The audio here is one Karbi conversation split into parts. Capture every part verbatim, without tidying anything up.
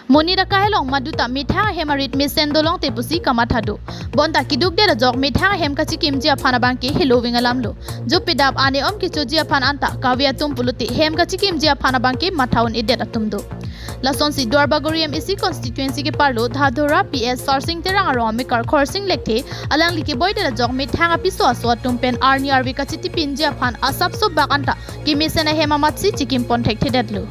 Monit akahelong maduta methang ahem arit mesen dolongte pusi kamatha do. Bonta keduk det ajok methang ahem kachekimji aphan abangke heloving alamlo. Jopedap ane om kechoji aphan anta kave atum pulote hem kachekimji aphan abangke matha un-edet atum do. Lasonsi Duarbagori M A C constituency keparlo Dhadora P S Sarsing Terang arong amekar Khorsing Lekthe alangli keboi det ajok methang apiso aso atum pen arni arve kachetipinji aphan asapso bak anta kemesen ahem amatsi chekimpon thekthedetlo.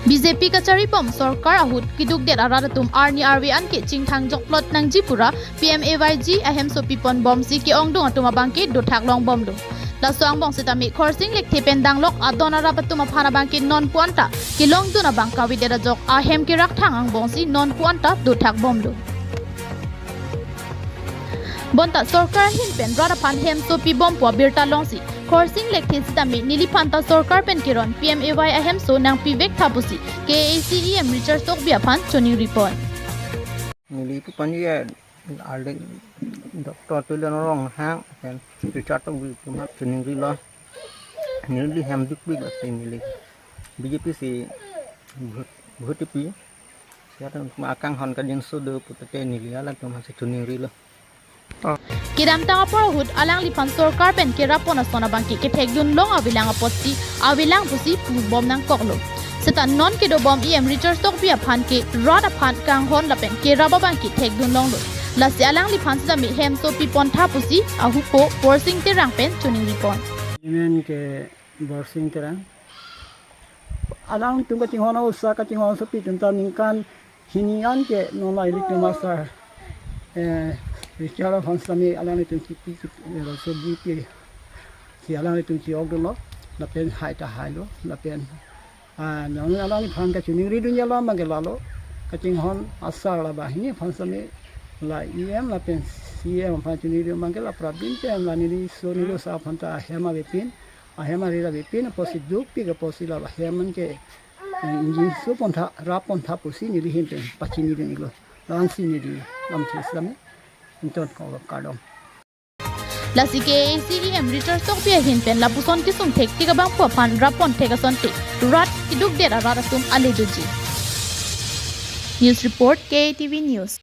B J P kacharibom sorkar ahut keduk det arat atum arni arve anke chingthang jokplot nangji pura P M A Y G ahem sopi ponbomsi ke-ongdung atum abangke dothak longbomlo. Laso angbong setame Khorsing Lekthe pen danglok adon arap atum aphan abangke nonpu anta kelongdun abang kavedet ajok ahem kerakthang angbongsi nonpu anta dothakbomlo. Bonta sorkar ahin pen rat aphan hem sopi bompo abirta longsi Khorsing Lekthe setame neliphan ta sorkar pen keron P M A Y ahemso nangpivek tha pusi K A A C E M Richard Tokbi aphan choningripon. Neli pu panji ya arde Doctor Tuliram Ronghang pen Richard Tokbi atum aphan choningrilo. Neli hem dukpik lasi neli B J P si vote, vote pi. Siatum akanghon kangjinso do pulote neli alangtum aphansi choningrilo. Kedamtang apor ahut alangliphan sorkar pen kerap pon ason abangke kethekdun long avelang apotsi avelang pusi pubom nangkoklo. Seta non kedobom E M Richard Tokbi aphan ke rat aphan kanghon lapen kerap abangke thekdun longlo. Lasi alangliphan setame hem sopi pon tha pusi ahupo Borsing Terang pen choningripon. Amen ke Borsing Terang. Alangtum kachinghon osa kachinghon sopi atum ta ningkan hini anke non la ilitum asar, eh, Richard aphan setame alanglitum kipi kipi, eh, laso bupi si alanglitum chi-okdunlo, lapen hai ta hailo, lapen, ah, non alangliphan kachoningridun alam abangke lalo, kachinghon asar la banghini aphan setame la E M lapen C E M aphan choningridun abangke la prabin pen la neliso neliso aphan ta hem avepin, ahem arit avepin apotsi dukpik apotsi la ahem anke, eh, ingjinso pon tha, rap pon tha pusi neli ahin pen pachinidun iklo. Lansi neli lamthe setame inton ko kardom. Lasi K A A C E M Richard Tokbi ahin pen lapuson kesung thektik abangphu aphan rap pon thek asonte rat keduk det arat atum ale doji. News report, K A T V News.